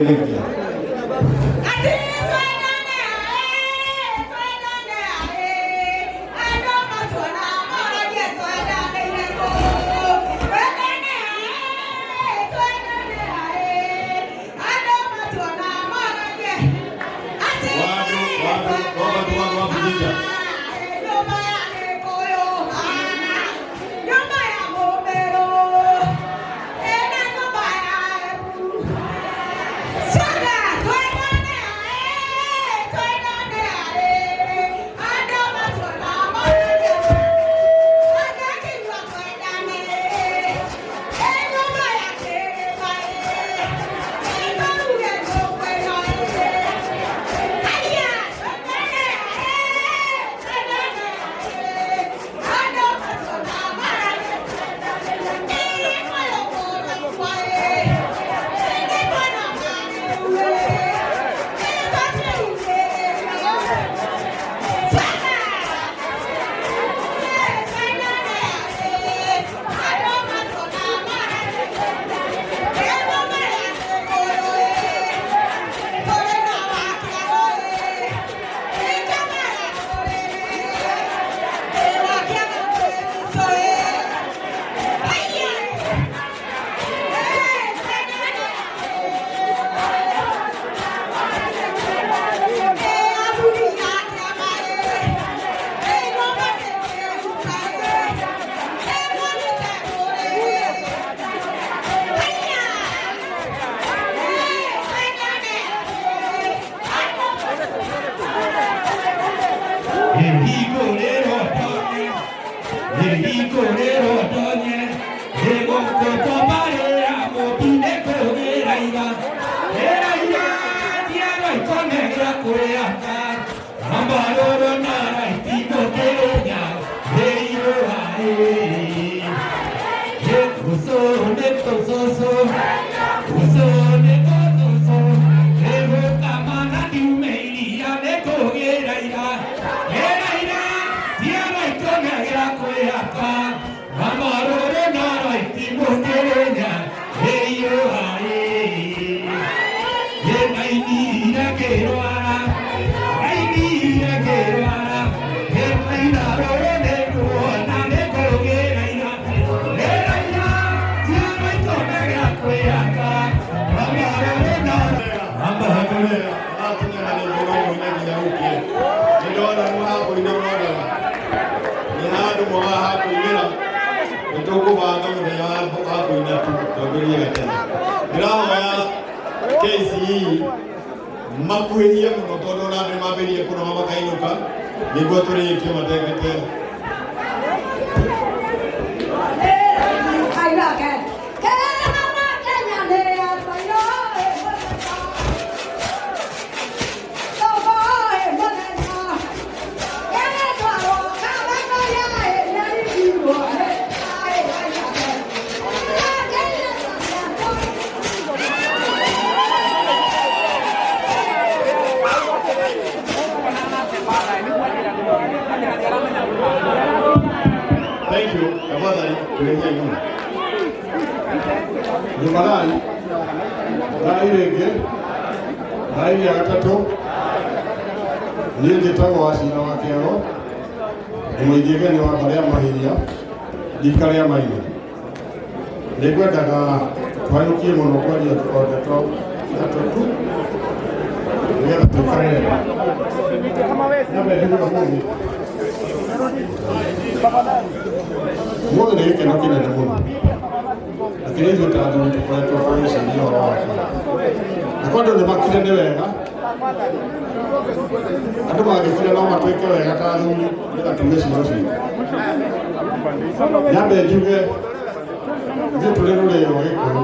Thank you. Nĩtũkũbanga mũthenya wa kũina tu twambĩrĩrie gatene. Ndĩrahoya KCE makuhĩhie mũno tondũ ona andũ nĩmambĩrĩrie kũnoga makainũka nĩguo tũrĩkie matekete. Thank you. Tafadhali turejea nyuma. Nyumarai thai rĩngĩ, thai rĩa gatatũ. Niĩ njĩtagwo Wacira wa Kĩoro, ndĩ mũingĩgeni wa mbarĩ ya Mahiria, rika rĩa Maina. Nĩngwendaga twayũkie mũno kwaria o ndeto ithatũ tu nĩgetha tũikare wega. Nyambe njuge ũmũthĩ ũmũthĩ nĩ gĩkeno kĩnene mũno, lakini ithuĩ ta athuri tũkoretwo tũgĩciria ũhoro wake, na kwa andũ nĩ makire nĩ wega, andũ mangĩkira no matuĩke wega ta athuri nĩgetha tuge ciugo citũ. Nyambe njuge ithuĩ tũrĩ rũrĩrĩ rwa Gĩkũyũ,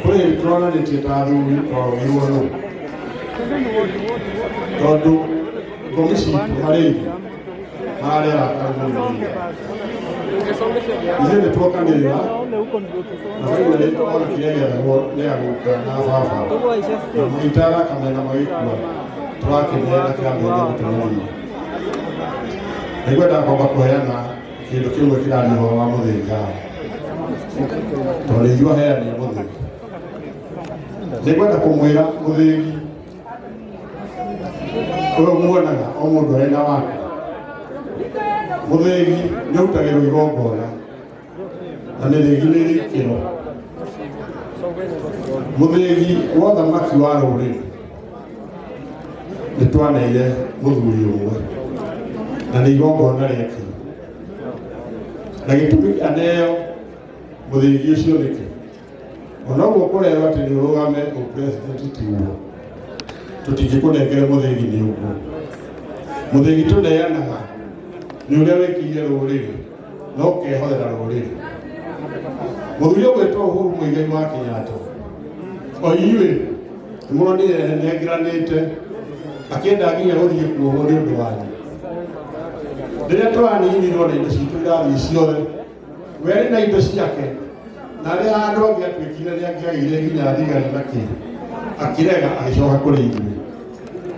kũrĩ hĩndĩ tũronanĩtie ta athuri twarũgirwo nũ, tondũ ngomi citũ harĩ ithuĩ mararĩ arakaru mũno. Ithuĩ nĩ tuokanĩrĩra na finally ona kĩrĩa gĩethagwo nĩ agũka na baba na magĩtara kamena magĩkua tũrakĩneana kĩrambĩrĩria gũtũnyarira. Nĩngwendaga kwamba kũheana kĩndũ kĩmwe kĩraria ũhoro wa mũthĩgi haha, tondũ ithuĩ aheani a mũthĩgi. Nĩngwenda kũmwĩra mũthĩgi ũyũ muonaga o mũndũ arĩ na wake. Mũthĩgi nĩ ũrutagĩrwo igongona na mĩthĩgi nĩ ĩrĩ ikĩro. Mũthĩgi wa ũthamaki wa rũrĩrĩ nĩ twaneire mũthuri ũmwe na nĩ igongona rĩekirwo na gĩtũmi aneo mũthĩgi ũcio nĩkĩ ona ũguo kũrerwo atĩ nĩ ũrũgame ũpresident tiguo tũtingĩkũnengere mũthĩgi nĩ ũguo mũthĩgi tũneanaga nĩ ũrĩa wĩkĩire rũrĩrĩ no ũkehorera rũrĩrĩ. Mũthuri ũgwĩtwo Uhuru Muigai wa Kenyatta o inyuĩ nĩmuonire nengeranĩte akĩenda nginya gũthiĩ kuohwo nĩ ũndũ wanyu. Rĩrĩa tũraninirwo na indo citũ irathiĩ ciothe, we arĩ na indo ciake na arĩ handũ angĩatuĩkire nĩ angĩagĩire nginya thigari na kĩ, akĩrega agĩcoka kũrĩ ithuĩ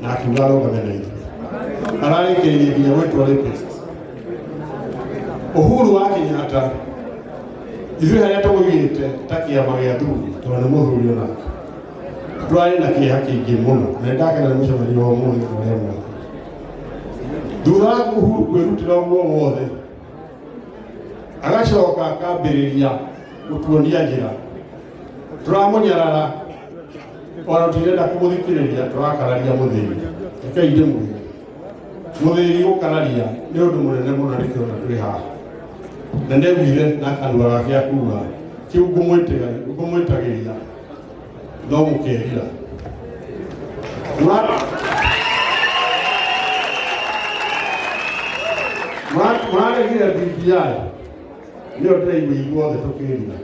na akiuga arũgame na ithuĩ. Ararĩkĩrĩirie nginya gwĩtwo rapist. Uhuru wa Kenyatta ithuĩ harĩa tũmũigĩte ta kĩama gĩa athuri tondũ nĩ mũthuri onake twarĩ na kĩeha kĩingĩ mũno na nĩndakena nĩ mũcemanio wa ũmũthĩ na ũrĩa mwega. Thutha wa Uhuru kwĩrutĩra ũguo wothe agacoka akambĩrĩria gũtuonia njĩra tũramũnyarara ona tũtirenda kũmũthikĩrĩria tũrakararia mũthĩgi. Rekei ndĩmwĩre mũthĩgi gũkararia nĩ ũndũ mũnene mũno nĩkĩo ona twĩ haha na nĩaugire na kanua gake akuga kĩu ngũmwĩtagĩria no mũkerira. Mũraregire BBI nĩyo ndĩraigua ithuothe tũkĩrira.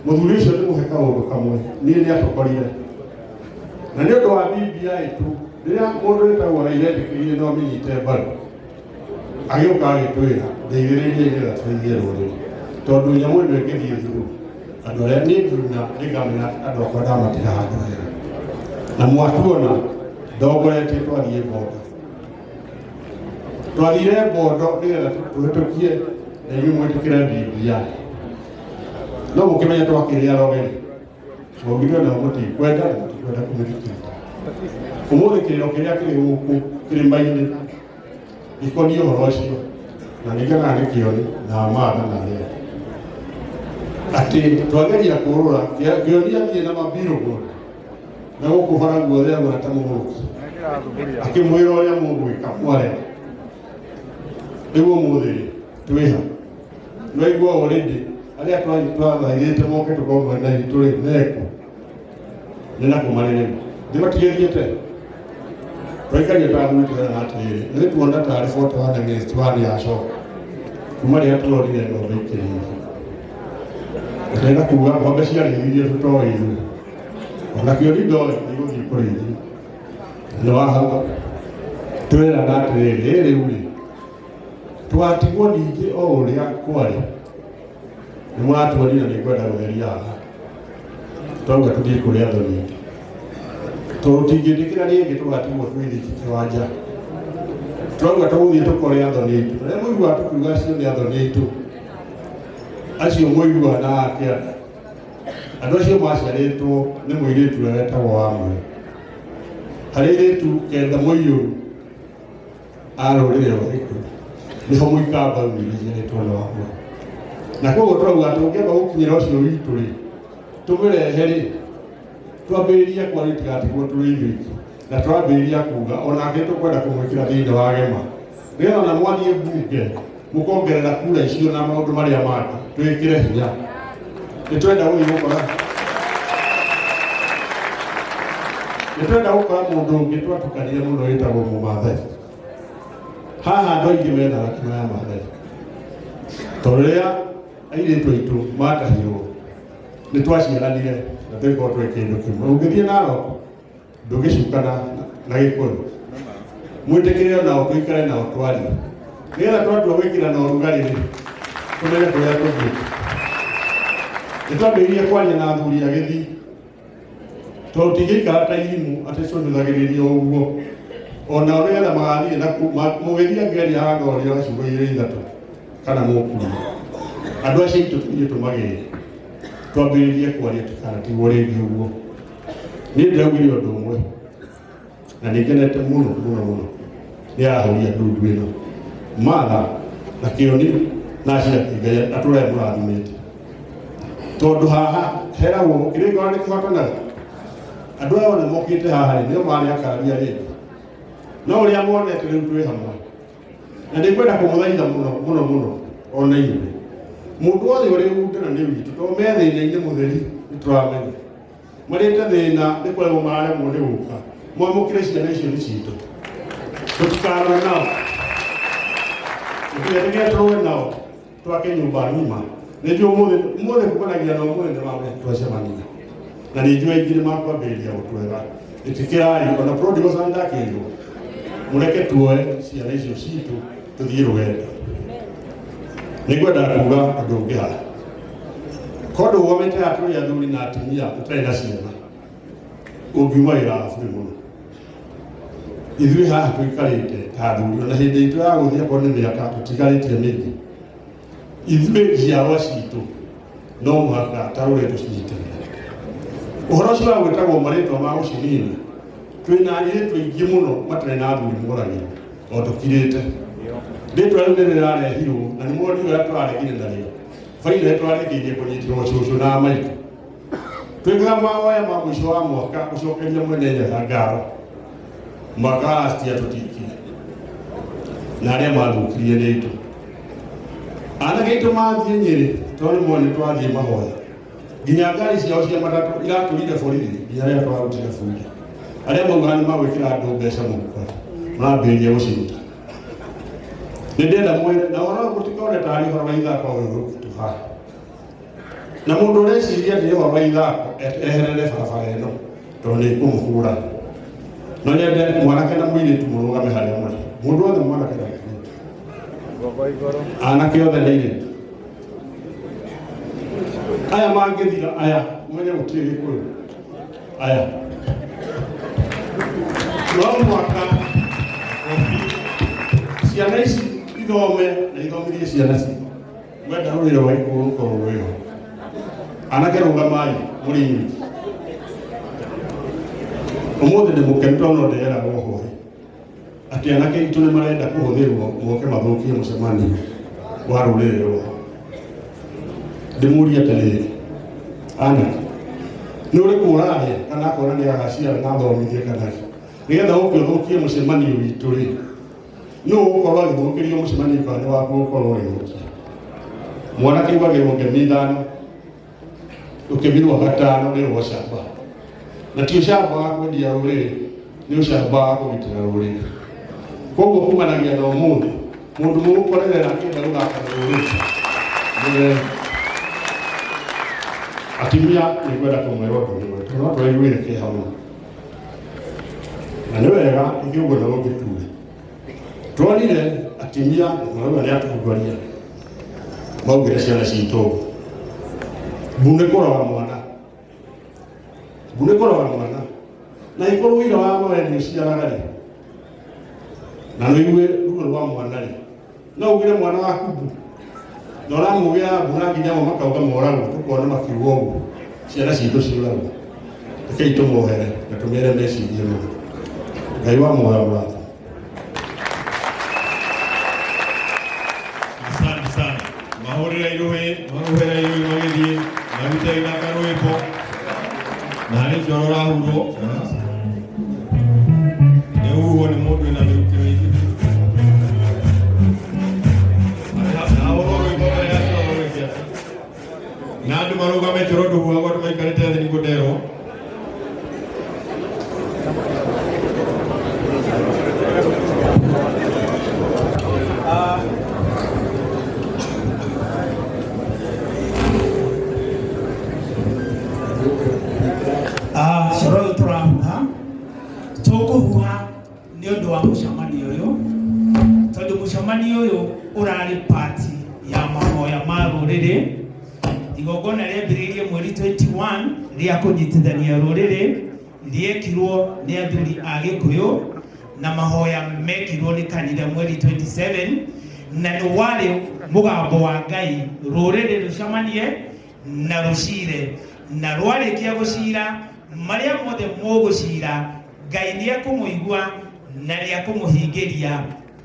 Mũthuri ũcio nĩ mũhe kaũndũ kamwe niĩ nĩ atokorire na nĩ ũndũ wa BBI tu rĩrĩa mũndũ wĩtagwo Raila etĩkĩrire no amĩnyite mbaru agĩũka agĩtwĩra ndeithĩrĩrie nĩgetha tũteithie rũrĩrĩ tondũ nyamũ ĩno ĩngĩthiĩ thuru andũ arĩa niĩ ngiuna nĩngamenya andũ akwa ndamatiga handũ hega na mwatuona ndongoretie twathiĩ Mbondo twathire Mbondo nĩgetha tũhĩtũkie na inyuĩ mwĩtĩkĩre BBI no mũkĩmenye twakĩrĩa rogeri mwaugire nao mũtikwenda na mũtikwenda kũmĩthikĩrĩria. Ũmũthĩ kĩrĩro kĩrĩa kĩrĩ gũkũ kĩrĩma-inĩ gĩkoniĩ ũhoro ũcio na nĩngenaga nĩ kĩoni na Amatha na arĩa angĩ atĩ twageria kũrũra kĩoni athiĩ na mabillboard na gũkũ bara guothe agũra ta mũgũrũki akĩmwĩra ũrĩa mũgwĩka mwarega. Rĩu ũmũthĩ rĩ twĩha nĩwaigua already arĩa twathaithĩte moke tũkorwo mwena witũ rĩ mekũ nĩ na kũmarĩ rĩu nĩ matigĩthiĩte twaikaria tathuri tũrera atĩrĩrĩ nĩ tuona tarĩ 41 against 1 yacoka kuma rĩrĩa tũronire ng'ombe ikĩrĩithio ndĩrenda kuga ng'ombe ciarĩithirio tũtoĩ ithuĩ ona kĩo ndoĩ igũthiĩ kũrĩithio nĩ wahau twĩrana atĩrĩrĩ ĩ rĩu rĩ tũgatigwo ningĩ o ũrĩa kwarĩ nĩ mũratuonire nĩ ngwenda gũtheria haha twauga tũthiĩ kũrĩ athoni aingĩ tondũ tũtingĩtĩkĩra rĩngĩ tũgatigwo twĩthiki kĩwanja twauga tũgũthiĩ tũkore athoni aitũ arĩa mũiguaga tũkiuga acio nĩ athoni aitũ acio mũiguaga na akĩanda andũ acio maciarĩtwo nĩ mũirĩtu ũrĩa wetagwo Wamũhe harĩ airĩtu kenda mũiyũru a rũrĩrĩ rwa Gĩkũyũ nĩho mũikamba umire njiarĩtwo nĩ Wamũhe na koguo tũrauga tũngĩamba gũkinyĩra ũcio witũ rĩ tũmĩrehe rĩ twambĩrĩrie kwaria tigatigwo tũrĩ ithuiki na twambĩrĩria kuga onake tũkwenda kũmwĩkĩra thĩinĩ wa gema nĩgetha ona mwathiĩ mbunge mũkongerera kura icio na maũndũ marĩa mangĩ twĩkĩre hinya nĩ twenda gũthiĩ gũkora nĩ twenda gũkora mũndũ ũngĩ twatukanire mũno wĩtagwo mũmathai haha andũ aingĩ methaga kima ya mathai tondũ rĩrĩa airĩtu aitũ matahirwo nĩ twaciaranire na tũgĩkorwo twĩ kĩndũ kĩmwe ũngĩthiĩ Narok ndũgĩcukana na Gĩkũyũ mwĩtĩkĩre nao tũikare nao twarie nĩgetha twatua gwĩkĩra na ũrugarĩ rĩ tũmenye kũrĩa tũthiĩte nĩ twambĩrĩirie kwaria na athuri a gĩthii tondũ tingĩikara ta irimũ atĩ cũthũthagĩrĩrio ũguo onao nĩgetha magathiĩ na mũgĩthiĩ angĩaria handũ ũrĩa ciugo igĩrĩ ithatũ kana mũkuo andũ acio aitũ tũthiĩ tũmagĩre twambĩrĩrie kwaria tũkanatigwo rĩngĩ ũguo. Niĩ ndĩraugire ũndũ ũmwe na nĩ ngenete mũno mũno mũno nĩ ahũria ndundu ĩno Martha na Kĩoni na Sheila Ngai atũrae mũrathimĩte tondũ haha heragwo kĩrĩko nĩ kĩhotanaga andũ aya othe mokĩte haha rĩ nĩo marĩ akararia rĩngĩ no ũrĩa monete rĩu twĩ hamwe na nĩ ngwenda kũmũthaitha mũno mũno mũno ona inyuĩ mũndũ wothe ũrĩ gundana nĩ witũ tondũ me thĩna-inĩ mũtheri nĩ tũramenya marĩte thĩna nĩ kũremwo mararemwo nĩ gũka mwamũkĩre ciana icio nĩ citũ tũtikarũe nao tũtigetĩkĩre tũrũe nao twake nyũmba ng'ima nĩ njũĩ ũmũthĩ ũmũthĩ kumanagia na ũmũthĩ nĩ wamenya twacemania na nĩ njũĩ aingĩ nĩ makwambĩrĩria gũtwetha ĩtĩkĩrai ona prodigal son ndakĩirwo mũreke tuoe ciana icio citũ tũthiĩ rũgendo nĩ ngwenda kuga ũndũ ũngĩ haha ko ndũgomete haha tũrĩ athuri na atumia tũtarĩ na ciana ũngiuma wĩra wa bũrĩ mũno ithuĩ haha tũikarĩte ta athuri ona hĩndĩ itũ ya gũthiĩ akorwo nĩ mĩaka tũtigarĩtie mĩingĩ ithuĩ njiarwa citũ no mũhaka ta rũrĩ tũcinyitĩrĩre ũhoro ũcio wa gwĩtagwo marĩtwa ma gũcinina twĩna airĩtu aingĩ mũno matarĩ na athuri moragirwo o tũkirĩte rĩtwa rĩu nĩ rĩrarehirwo na nĩ mwonire ũrĩa tũraregire narĩo baina twarĩkĩirie kũnyitĩrwo cũcũ na maitũ twĩkaga mahoya ma mũico wa mwaka gũcokeria mwene nyaga ngatho mwaka wa last year tũtiekire na arĩa mathũkirie nĩ aitũ anake aitũ mathiĩ nyĩrĩ tondũ nĩ mone twathiĩ mahoya nginya ngari ciao cia matatũ iratũrire borithi nginya rĩrĩa twarutire bunda arĩa maugaga nĩ magwĩkĩra andũ mbeca mũhuko marambĩrĩria gũciruta nĩ ndĩrenda mwĩre na ũhoro mũtikone tarĩ ũhoro wa ithako ũyũ ũrũkĩtwo haha na mũndũ ũreciria nĩ ũhoro wa ithako eherere barabara ĩno tondũ nĩ ĩkũmũhũra no nyende mwanake na mũirĩtu mũrũgame harĩa mũrĩ mũndũ wothe mwanake na mũirĩtu anake othe na airĩtu aya mangĩthira aya mwenye gũtirĩ gĩkũyũ aya no mwaka ciana ici ithome na ithomithie ciana citũ mwenda rũrĩrĩ rwa gĩkũyũ rũkorwo rwĩho anake rũgamai mũrĩ inyuĩ ũmũthĩ ndĩ mũkenu tondũ no ndĩreragwo hwaĩ atĩ anake aitũ nĩ marenda kũhũthĩrwo moke mathũkie mũcemanio wa rũrĩrĩ rwao ndĩmũrie atĩrĩrĩ anake nĩ ũrĩkũ ũrarĩa kana akona nĩ agaciara na athomithie kana nĩgetha ũke ũthũkie mũcemanio witũ rĩ nũ ũgũkorwo agĩthũkĩrio mũcemanio kana nĩ waku ũgũkorwo ũgĩthũkia mwanake augagĩrwo ngemi ithano rũkĩmi rwa gatano nĩ rwa ũcamba na ti ũcamba wa kwendia rũrĩrĩ nĩ ũcamba wa kũgitĩra rũrĩrĩ koguo kumanagia na ũmũthĩ mũndũ mũgũkorerera akĩenda gũthaka na rũrĩrĩ mũrere atumia nĩ ngwenda kũmwĩra ũndũ ũmwe tondũ no tũraiguire kĩeha mũno na nĩ wega ithuĩ ũguo na ũngĩtue tuonire atumia marauga nĩ atongoria maugire ciana citũ mbu nĩ kũrora mwana mbu nĩ kũrora mwana na ikorwo wĩra wa noe nĩ ũciaraga rĩ na nĩ ũigue ruo rwa mwana rĩ no ugire mwana waku mbu na ũramugĩra mbu na nginya amwe makauga moragwo tũkona makiuga ũguo ciana citũ ciũragwo rekei tũmohere na tũmere mecirie mũno ngai wa muoyo mũrathime Asante sana. Mahũrĩra iruhĩ, mahũrĩra iruhĩ magĩthiĩ, marute na karwĩmbo. Na harĩ coro ũrahurwo. Nĩ ũhuhwo nĩ mũndũ wĩna mĩrukĩ mĩingĩ. Ahũrwo rwĩmbo mbere ya coro gwĩke atĩa? Na andũ marũgame coro ndũhuhagwo andũ maikarĩte thĩ nĩguo nderwo. Coro ũyũ tũrahuha tũkũhuha nĩ ũndũ wa mũcemanio ũyũ tondũ mũcemanio ũyũ ũrarĩ pati ya mahoya ma rũrĩrĩ igongona rĩambĩrĩirie mweri 21 rĩa kũnyitithania rũrĩrĩ rĩekirwo nĩ athuri a gĩkũyũ na mahoya mekirwo nĩ kanitha mweri 27 na nĩ warĩ mũgambo wa ngai rũrĩrĩ rũcemanie na rũcire na rwarĩkia gũcira Maria mothe mũgũcira Ngai nĩ ekũmũigua na nĩ ekũmũhingĩria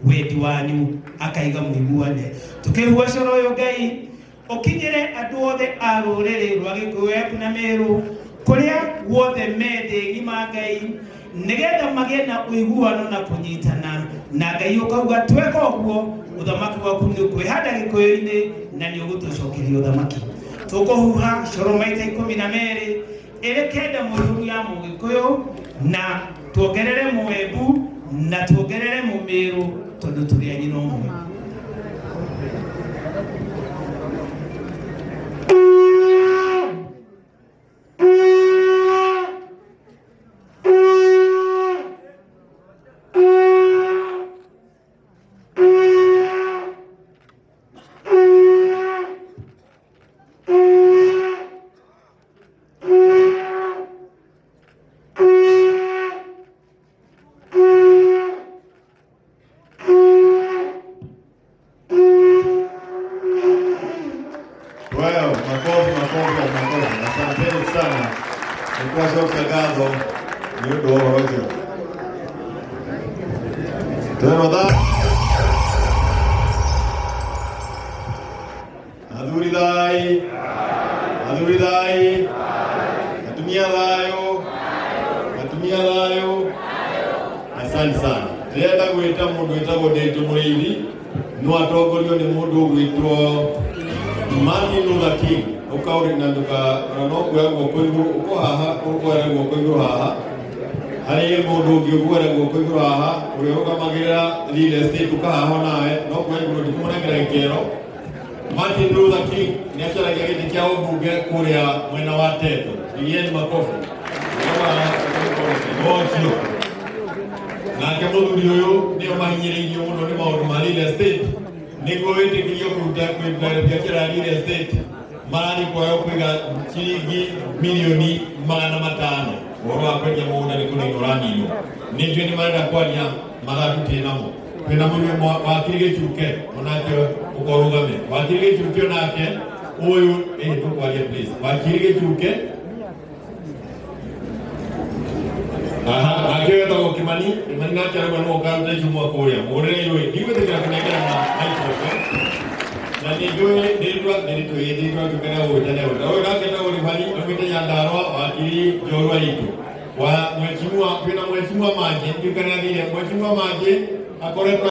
wendi wanyu akaiga mũiguane. Tukĩhua coro ũyũ Ngai ũkinyĩre andũ othe a rũrĩrĩ rwa Gĩkũyũ, Embu na Meru kũrĩa guothe me thĩ ng'ima Ngai, nĩgetha magĩe na ũiguano na kũnyitana na Ngai ũkauga tweka ũguo ũthamaki waku nĩ ũkwĩhanda Gĩkũyũ-inĩ na nĩ ũgũtũcokeria ũthamaki. Tũkũhuha coro maita 12 ĩrĩ kenda mũihũru ya Mũgĩkũyũ na tuongerere Mũembu na tuongerere Mũmĩrũ tondũ tũrĩ a nyina ũmwe. Well, makofi, makofi, makofi. Asanteni sana. Nĩtwacokia ngatho nĩ ũndũ wa ũhoro ũcio. Twĩna tha athuri thai, athuri thai, atumia thayũ, atumia thayũ. Asante sana. Ndĩrenda gwĩta mũndũ wĩtagwo Ndĩndũ Mũrĩithi, no atongorio nĩ mũndũ ũgwĩtwo Martin Luther King. Ũkaũrĩ na ndũka ona no kuoya guoko igũrũ ũko haha ũkuoya guoko igũrũ haha harĩ mũndũ ũngĩ ũkuoya guoko igũrũ haha ũrĩa ũrũgamagĩrĩra real estate ũka haha onawe no kuoya igũrũ ndikũmũnengera gĩkero. Martin Luther King nĩ acaragia gĩtĩ kĩa ũmbunge kũrĩa mwena wa Teto. Pigieni makofi. Ũcio nake mũthuri ũyũ nĩo mahinyĩrĩirio mũno nĩ maũndũ ma real estate nĩguo wĩtĩkĩrio kũruta kũruta biacara ya real estate marathiĩ kwao kũiga ciringi milioni 500. Ũhoro wa kwendia mũgũnda nĩ kũninwo ũraninwo. Nĩ njũĩ nĩ marenda kwaria mathaa tũtirĩ namo. Twĩna mũrũ wakiri Gĩchuke onake ũkorũgame. Wakiri Gĩchuke onake ũyũ ĩ tũkwaria please. Wakiri Gĩchuke. Aha, nake wetagwo Kimani, Kimani nake arauga no ũkaruta icumwa kũrĩa. Mũgũrĩre irũĩ. Ndigwĩtĩkĩra kũnengerana microphone. Na nĩ njũĩ ndĩrwa ndĩrĩtũĩ ndĩrwa ngĩkena gũgwĩta nĩ agwĩta. Ũyũ nake etagwo Ribani, aumĩte Nyandarũa, wakiri njorua itũ. Wa mheshimiwa, twĩna mheshimiwa Manji, ndirikana thire, mheshimiwa Manji akoretwo